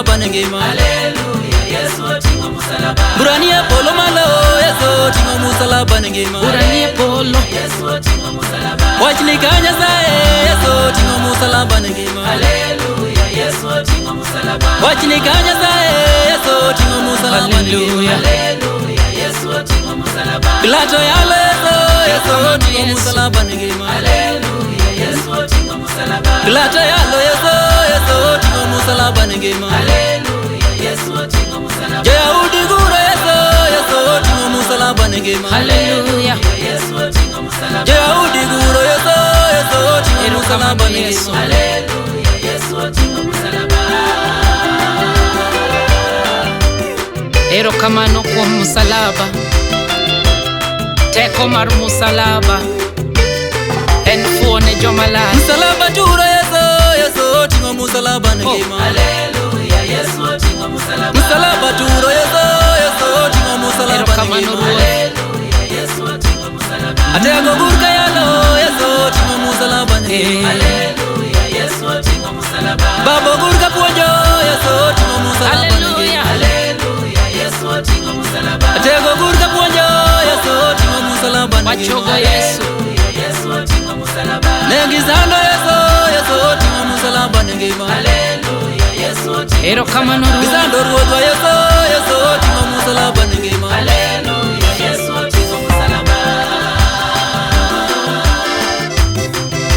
musalaba ne ngima. Haleluya, Yesu oting'o musalaba. Bura nie polo malo, Yesu oting'o musalaba ne ngima. Bura nie polo. Yesu oting'o musalaba. Wachni ka Nyasaye, Yesu oting'o musalaba ne ngima. Haleluya, Yesu oting'o musalaba. Wachni ka Nyasaye, Yesu oting'o musalaba ne ngima. Haleluya. Haleluya, Yesu oting'o musalaba. Pilato yalo Yesu, Yesu oting'o Yesu. musalaba ne ngima. Haleluya, Yesu oting'o musalaba. Pilato yalo Yesu, Yesu oting'o musalaba ne ngima. Haleluya, Yesu oting'o musalaba. Jo-Yahudi guro Yesu, Yesu oting'o musalaba ne ngima. Haleluya. Yesu oting'o musalaba. Jo-Yahudi guro Yesu, Yesu oting'o musalaba Erokamano ne Yesu. ngima. Haleluya, Yesu oting'o musalaba. Erokamano kuom musalaba. Teko mar musalaba en fuo ne joma lal. Msalaba turo Yesu, Yesu oting'o musalaba ne Oh. ngima. Haleluya, Yesu oting'o musalaba. Msalaba turo Yesu, Yesu oting'o musalaba ne Erokamano ngima. Ruoth. Haleluya, Yesu oting'o musalaba. Atego gur ka yalo, Yesu oting'o musalaba ne ngima. Haleluya, Yesu oting'o musalaba. Babo gur ka puonjo, Yesu oting'o musalaba ne ngima. Haleluya. Haleluya, Yesu oting'o musalaba. Atego gur ka puonjo, Yesu oting'o musalaba ne Wachogo ngima. Yesu. Haleluya, Yesu oting'o musalaba. Ne gisando Yesu, Yesu oting'o musalaba ne ngima. Haleluya, Yesu oting'o Erokamano Ruoth. Gisando Ruodhwa Yesu, Yesu oting'o musalaba ne ngima. Haleluya, Yesu oting'o musalaba.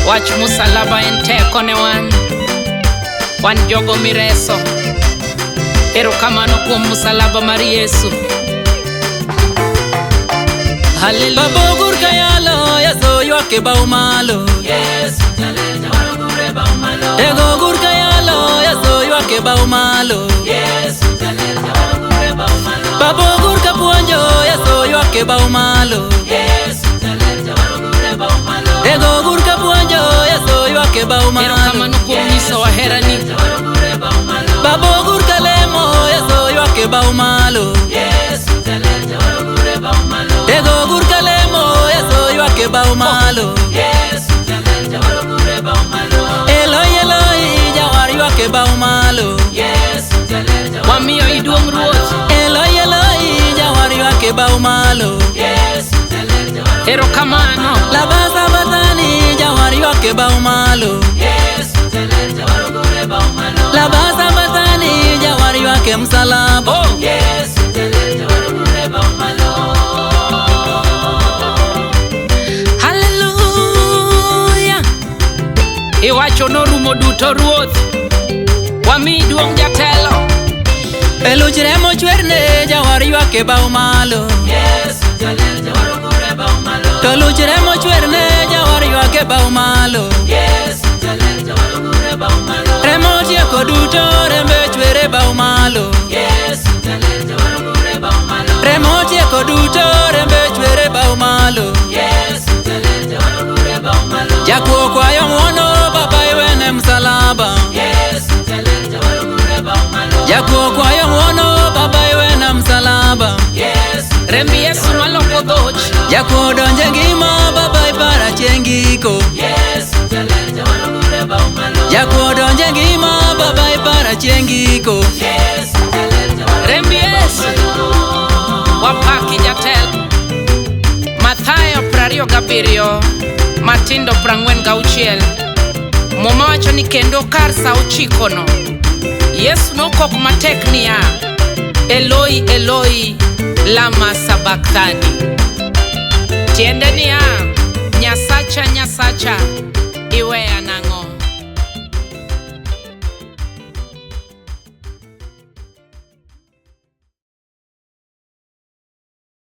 Wach musalaba en teko ne wan. Wan jogo mireso. Erokamano kuom musalaba mar Yesu. Haleluya. Babo gur ka yalo, Yesu ywak e bao malo. Yesu jalel jawaro gure bao malo. Tego gur ka yalo, Yesu ywak e bao malo. Yesu jalel jawaro gure bao malo. Babo gur ka puonjo, Yesu ywak e bao malo. Yesu jalel jawaro gure bao malo. Tego gur ka puonjo, Yesu ywak e bao malo. Erokamano kuom nyisowa herani. Jawaro gure bao malo. Babo gur ka lemo, Yesu ywak e bao malo. Yesu jalel jawaro gure bao malo. Tego gur ka lemo, Yesu ywak e bao malo. Yesu jalel jawaro gure bao malo. Eloi, Eloi, jawar ywak e bao malo. Yesu jalel jawaro Wamiyo iduong' Ruoth. Eloi, Eloi, jawar ywak e bao malo. Yesu jalel jawaro Erokamano. Labasa batani, jawar ywak e bao malo. Yesu jalel jawaro gure bao malo. Labasa batani, jawar ywak e msalaba. Oh. Yesu jalel jawaro gure bao malo. Haleluya. Iwacho norumo duto Ruoth. Wamiyi duong' jatelo. E luch remo chwerne, jawar ywak e bao malo. Yesu jalel jawaro gure bao malo. To luch remo chwerne, jawar ywak e bao malo. Yesu jalel jawaro gure bao malo. Remo tieko duto, rembe chwer e bao malo. Yesu jalel jawaro gure bao malo. Remo tieko duto, rembe chwer e bao malo. Yesu jalel jawaro gure bao malo. Jakuo kwayo ng'uono, baba iwene msalaba. Yesu jalel jawaro gure bao malo. Jakuo kwayo ng'uono, baba iwena msalaba. Yesu Remb Yesu maloko dhoch. Jakuo donje ngima, baba ipara chieng' giko. Yesu jalel jawaro gure bao malo. Jakuo donje ngima, baba ipara chieng' giko. Yesu jalel jawaro Remb Yesu. Wapaki jatelo. Mathayo 27 matindo 46. Muma wacho ni kendo kar sa ochikono Yesu nokok matek niya, Eloi, Eloi, lama sabakthani. Tiende niya, Nyasacha, Nyasacha, iweya.